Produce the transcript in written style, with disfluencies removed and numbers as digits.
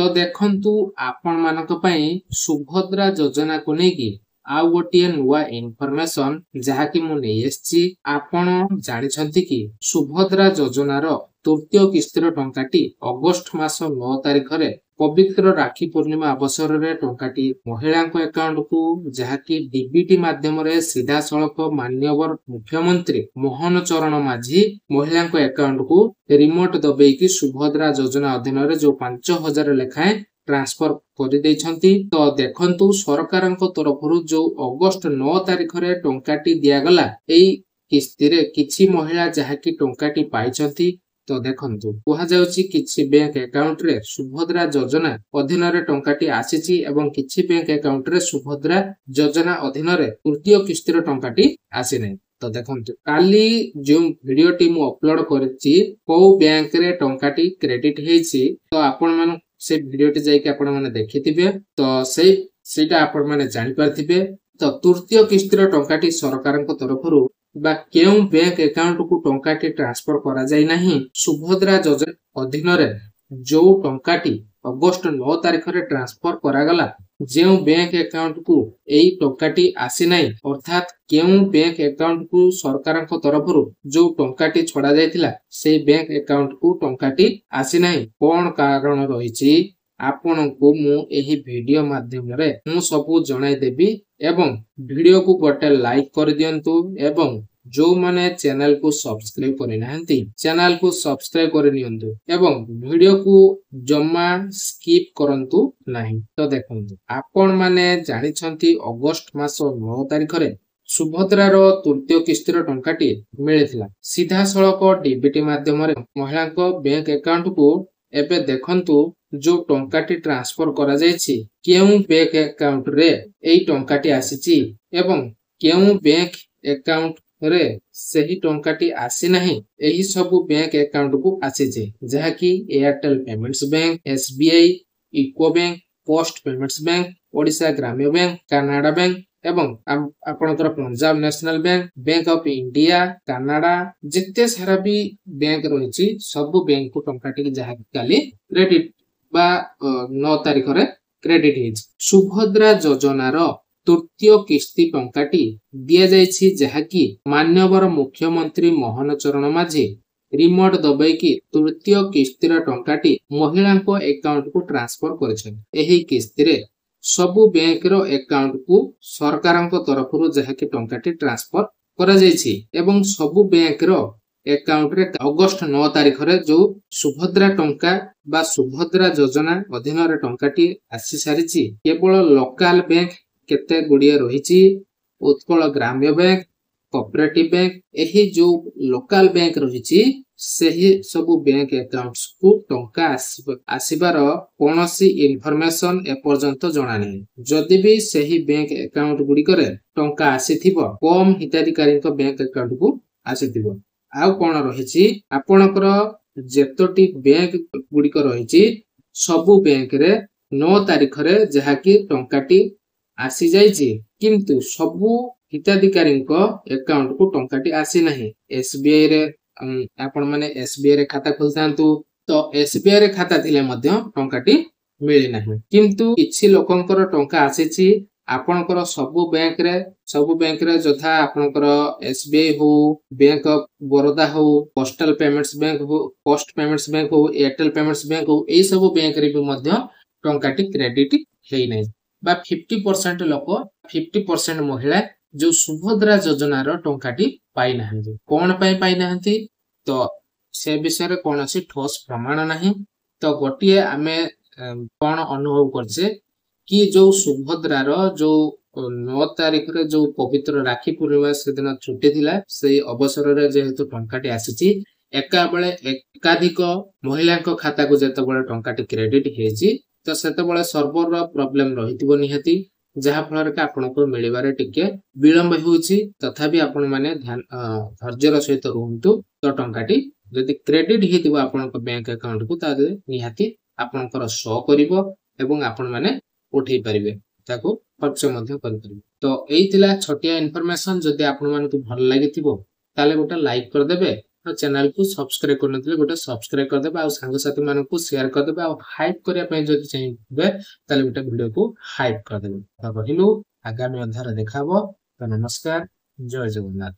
ତ ଦେଖନ୍ତୁ, ଆପଣମାନଙ୍କ ପାଇଁ ସୁଭଦ୍ରା ଯୋଜନାକୁ ନେଇକି ଆଉ ଗୋଟିଏ ନୂଆ ଇନଫର୍ମେସନ ଯାହାକି ମୁଁ ନେଇ ଆସିଛି। ଆପଣ ଜାଣିଛନ୍ତି କି ସୁଭଦ୍ରା ଯୋଜନାର ତୃତୀୟ କିସ୍ତିର ଟଙ୍କାଟି ଅଗଷ୍ଟ ମାସ 9 ତାରିଖରେ ପବିତ୍ର ରାକ୍ଷୀ ପୂର୍ଣ୍ଣିମା ଅବସରରେ ଟଙ୍କାଟି ମହିଳାଙ୍କ ଆକାଉଣ୍ଟକୁ, ଯାହାକି ଡିବିଟି ମାଧ୍ୟମରେ ସିଧାସଳଖ ମାନ୍ୟବର ମୁଖ୍ୟମନ୍ତ୍ରୀ ମୋହନ ଚରଣ ମାଝୀ ମହିଳାଙ୍କ ଆକାଉଣ୍ଟକୁ ରିମୋଟ ଦବେଇକି ସୁଭଦ୍ରା ଯୋଜନା ଅଧୀନରେ ଯୋଉ 5000 ଲେଖାଏଁ ଟ୍ରାନ୍ସଫର କରିଦେଇଛନ୍ତି। ତ ଦେଖନ୍ତୁ, ସରକାରଙ୍କ ତରଫରୁ ଯୋଉ ଅଗଷ୍ଟ 9 ତାରିଖରେ ଟଙ୍କାଟି ଦିଆଗଲା, ଏଇ କିସ୍ତିରେ କିଛି ମହିଳା ଯାହାକି ଟଙ୍କାଟି ପାଇଛନ୍ତି। ତ ଦେଖନ୍ତୁ, କୁହାଯାଉଛି କିଛି ବ୍ୟାଙ୍କ ଆକାଉଣ୍ଟରେ ସୁଭଦ୍ରା ଯୋଜନା ଅଧୀନରେ ଟଙ୍କାଟି ଆସିଛି ଏବଂ କିଛି ବ୍ୟାଙ୍କ ଆକାଉଣ୍ଟରେ ସୁଭଦ୍ରା ଯୋଜନା ଅଧୀନରେ ତୃତୀୟ କିସ୍ତିର ଟଙ୍କାଟି ଆସିନାହିଁ। ତ ଦେଖନ୍ତୁ, କାଲି ଯେଉଁ ଭିଡିଓଟି ମୁଁ ଅପଲୋଡ କରିଛି, କୋଉ ବ୍ୟାଙ୍କରେ ଟଙ୍କାଟି କ୍ରେଡିଟ ହେଇଛି, ତ ଆପଣ ସେ ଭିଡିଓଟି ଯାଇକି ଆପଣ ମାନେ ଦେଖିଥିବେ, ତ ସେଇଟା ଆପଣ ମାନେ ଜାଣିପାରିଥିବେ। ତ ତୃତୀୟ କିସ୍ତିର ଟଙ୍କାଟି ସରକାରଙ୍କ ତରଫରୁ ବା କେଉଁ ବ୍ୟାଙ୍କ ଆକାଉଣ୍ଟକୁ ଟଙ୍କାଟି ଟ୍ରାନ୍ସଫର କରାଯାଇ ନାହିଁ, ସୁଭଦ୍ରା ଯୋଜନା ଅଧୀନରେ ଯୋଉ ଟଙ୍କାଟି ଅଗଷ୍ଟ 9 ତାରିଖରେ ଟ୍ରାନ୍ସଫର କରାଗଲା, ଯେଉଁ ବ୍ୟାଙ୍କ ଆକାଉଣ୍ଟକୁ ଏଇ ଟଙ୍କାଟି ଆସିନାହିଁ, ଅର୍ଥାତ୍ କେଉଁ ବ୍ୟାଙ୍କ ଆକାଉଣ୍ଟକୁ ସରକାରଙ୍କ ତରଫରୁ ଯୋଉ ଟଙ୍କାଟି ଛଡା ଯାଇଥିଲା ସେଇ ବ୍ୟାଙ୍କ ଆକାଉଣ୍ଟକୁ ଟଙ୍କାଟି ଆସିନାହିଁ, କଣ କାରଣ ରହିଛି, ଆପଣଙ୍କୁ ମୁଁ ଏହି ଭିଡିଓ ମାଧ୍ୟମରେ ମୁଁ ସବୁ ଜଣାଇଦେବି। ଏବଂ ଭିଡିଓକୁ ଗୋଟେ ଲାଇକ୍ କରିଦିଅନ୍ତୁ ଏବଂ ଯୋଉମାନେ ଚ୍ୟାନେଲକୁ ସବସ୍କ୍ରାଇବ କରିନାହାନ୍ତି ଚ୍ୟାନେଲକୁ ସବସ୍କ୍ରାଇବ କରିନିଅନ୍ତୁ ଏବଂ ଭିଡିଓକୁ ଜମା ସ୍କିପ୍ କରନ୍ତୁ ନାହିଁ। ତ ଦେଖନ୍ତୁ, ଆପଣ ମାନେ ଜାଣିଛନ୍ତି ଅଗଷ୍ଟ ମାସ 9 ତାରିଖରେ ସୁଭଦ୍ରାର ତୃତୀୟ କିସ୍ତିର ଟଙ୍କାଟି ମିଳିଥିଲା ସିଧାସଳଖ ଡିବିଟି ମାଧ୍ୟମରେ ମହିଳାଙ୍କ ବ୍ୟାଙ୍କ ଆକାଉଣ୍ଟକୁ। ଏବେ ଦେଖନ୍ତୁ, ଯୋଉ ଟଙ୍କାଟି ଟ୍ରାନ୍ସଫର କରାଯାଇଛି, କେଉଁ ବ୍ୟାଙ୍କ ଆକାଉଣ୍ଟରେ ଏଇ ଟଙ୍କାଟି ଆସିଛି ଏବଂ କେଉଁ ବ୍ୟାଙ୍କ ଆକାଉଣ୍ଟରେ ସେହି ଟଙ୍କାଟି ଆସିନାହିଁ। ଏହି ସବୁ ବ୍ୟାଙ୍କ ଆକାଉଣ୍ଟକୁ ଆସିଛି, ଯାହାକି Airtel payments bank, SBI, UCO bank, post payments bank, Odisha ଗ୍ରାମ୍ୟ ବ୍ୟାଙ୍କ, କାନାଡା ବ୍ୟାଙ୍କ ଏବଂ ଆପଣଙ୍କର Punjab national bank, bank of India, Canada, ଯେତେ ସାରା ବି ବ୍ୟାଙ୍କ ରହିଛି ସବୁ ବ୍ୟାଙ୍କକୁ ଟଙ୍କାଟି ଯାହା କାଲି କ୍ରେଡିଟ ବା 9 ତାରିଖରେ କ୍ରେଡିଟ ହେଇଛି। ସୁଭଦ୍ରା ଯୋଜନାର ତୃତୀୟ କିସ୍ତି ଟଙ୍କାଟି ଦିଆଯାଇଛି, ଯାହାକି ମାନ୍ୟବର ମୁଖ୍ୟମନ୍ତ୍ରୀ ମୋହନ ଚରଣ ମାଝୀ ରିମୋଟ ଦବେଇକି ତୃତୀୟ କିସ୍ତିର ଟଙ୍କାଟି ମହିଳାଙ୍କ ଆକାଉଣ୍ଟକୁ ଟ୍ରାନ୍ସଫର କରିଛନ୍ତି। ଏହି କିସ୍ତିରେ ସବୁ ବ୍ୟାଙ୍କର ଆକାଉଣ୍ଟକୁ ସରକାରଙ୍କ ତରଫରୁ ଯାହାକି ଟଙ୍କାଟି ଟ୍ରାନ୍ସଫର କରାଯାଇଛି ଏବଂ ସବୁ ବ୍ୟାଙ୍କର ଆକାଉଣ୍ଟରେ ଅଗଷ୍ଟ 9 ତାରିଖରେ ଯୋଉ ସୁଭଦ୍ରା ଟଙ୍କା ବା ସୁଭଦ୍ରା ଯୋଜନା ଅଧୀନରେ ଟଙ୍କାଟି ଆସି ସାରିଛି। କେବଳ ଲୋକାଲ ବ୍ୟାଙ୍କ କେତେ ଗୁଡିଏ ରହିଛି, ଉତ୍କଳ ଗ୍ରାମ୍ୟ ବ୍ୟାଙ୍କ, କୋଅପରେଟିଭ ବ୍ୟାଙ୍କ, ଏହି ଯୋଉ ଲୋକାଲ ବ୍ୟାଙ୍କ ରହିଛି ସେହି ସବୁ ବ୍ୟାଙ୍କ ଆକାଉଣ୍ଟକୁ ଟଙ୍କା ଆସିବାର କୌଣସି ଇନଫର୍ମେସନ ଏପର୍ଯ୍ୟନ୍ତ ଜଣା ନାହିଁ। ଯଦି ବି ସେହି ବ୍ୟାଙ୍କ ଆକାଉଣ୍ଟ ଗୁଡିକରେ ଟଙ୍କା ଆସିଥିବ, କମ ହିତାଧିକାରୀଙ୍କ ବ୍ୟାଙ୍କ ଆକାଉଣ୍ଟକୁ ଆସିଥିବ। ଆଉ କଣ ରହିଛି, ଆପଣଙ୍କର ଯେତୋଟି ବ୍ୟାଙ୍କ ଗୁଡିକ ରହିଛି ସବୁ ବ୍ୟାଙ୍କରେ 9 ତାରିଖରେ ଯାହାକି ଟଙ୍କାଟି ଆସିଯାଇଛି, କିନ୍ତୁ ସବୁ ହିତାଧିକାରୀଙ୍କ ଆକାଉଣ୍ଟକୁ ଟଙ୍କାଟି ଆସିନାହିଁ। ଏସବିଆଇ ରେ ଆପଣ ମାନେ ଏସବିଆଇ ରେ ଖାତା ଖୋଲିଥାନ୍ତୁ, ତ ଏସବିଆଇ ରେ ଖାତା ଥିଲେ ମଧ୍ୟ ଟଙ୍କାଟି ମିଳିନାହିଁ, କିନ୍ତୁ କିଛି ଲୋକଙ୍କର ଟଙ୍କା ଆସିଛି। ଆପଣଙ୍କର ସବୁ ବ୍ୟାଙ୍କରେ, ଯଥା ଆପଣଙ୍କର ଏସବିଆଇ ହଉ, ବ୍ୟାଙ୍କ ଅଫ ବରୋଦା ହଉ, ପୋଷ୍ଟାଲ ପେମେଣ୍ଟସ ବ୍ୟାଙ୍କ ହଉ, ପୋଷ୍ଟ ପେମେଣ୍ଟସ ବ୍ୟାଙ୍କ ହଉ, ଏୟାରଟେଲ ପେମେଣ୍ଟସ ବ୍ୟାଙ୍କ ହଉ, ଏଇ ସବୁ ବ୍ୟାଙ୍କରେ ବି ମଧ୍ୟ ଟଙ୍କାଟି କ୍ରେଡିଟ ହେଇନାହିଁ ବା 50% ଲୋକ, 50% ମହିଳା ଯୋଉ ସୁଭଦ୍ରା ଯୋଜନାର ଟଙ୍କାଟି ପାଇନାହାନ୍ତି। କଣ ପାଇଁ ପାଇନାହାନ୍ତି, ତ ସେ ବିଷୟରେ କୌଣସି ଠୋସ୍ ପ୍ରମାଣ ନାହିଁ। ତ ଗୋଟିଏ ଆମେ କଣ ଅନୁଭବ କରୁଛେ କି ଯୋଉ ସୁଭଦ୍ରାର ଯୋଉ 9 ତାରିଖରେ ଯୋଉ ପବିତ୍ର ରାକ୍ଷୀ ପୂର୍ଣ୍ଣିମା ସେଦିନ ଛୁଟି ଥିଲା, ସେଇ ଅବସରରେ ଯେହେତୁ ଟଙ୍କାଟି ଆସିଛି, ଏକାବେଳେ ଏକାଧିକ ମହିଳାଙ୍କ ଖାତାକୁ ଯେତେବେଳେ ଟଙ୍କାଟି କ୍ରେଡିଟ ହେଇଛି, ତ ସେତେବେଳେ ସର୍ଭରର ପ୍ରୋବ୍ଲେମ ରହିଥିବ ନିହାତି, ଯାହା ଫଳରେ କି ଆପଣଙ୍କୁ ମିଳିବାରେ ଟିକେ ବିଳମ୍ବ ହେଉଛି। ତଥାପି ଆପଣ ମାନେ ଧୈର୍ଯ୍ୟର ସହିତ ରୁହନ୍ତୁ। ତ ଟଙ୍କାଟି ଯଦି କ୍ରେଡିଟ ହେଇଥିବ ଆପଣଙ୍କ ବ୍ୟାଙ୍କ ଆକାଉଣ୍ଟକୁ, ତାହେଲେ ନିହାତି ଆପଣଙ୍କର ଶୋ କରିବ ଏବଂ ଆପଣ ମାନେ ଉଠେଇ ପାରିବେ, ତାକୁ ଖର୍ଚ୍ଚ ମଧ୍ୟ କରିପାରିବେ। ତ ଏଇ ଥିଲା ଛୋଟିଆ ଇନଫର୍ମେସନ। ଯଦି ଆପଣମାନଙ୍କୁ ଭଲ ଲାଗିଥିବ ତାହେଲେ ଗୋଟେ ଲାଇକ୍ କରିଦେବେ। ଆଉ ଚ୍ୟାନେଲକୁ ସବସ୍କ୍ରାଇବ କରିନଥିଲେ ଗୋଟେ ସବସ୍କ୍ରାଇବ କରିଦେବେ, ଆଉ ସାଙ୍ଗସାଥି ମାନଙ୍କୁ ସେୟାର କରିଦେବେ, ଆଉ ହାଇପ୍ କରିବା ପାଇଁ ଯଦି ଚାହିଁବେ ତାହେଲେ ଗୋଟେ ଭିଡିଓକୁ ହାଇପ୍ କରିଦେବେ। ତ ରହିଲୁ, ଆଗାମୀ ଅଧ୍ୟାୟରେ ଦେଖାହବ। ତ ନମସ୍କାର, ଜୟ ଜଗନ୍ନାଥ।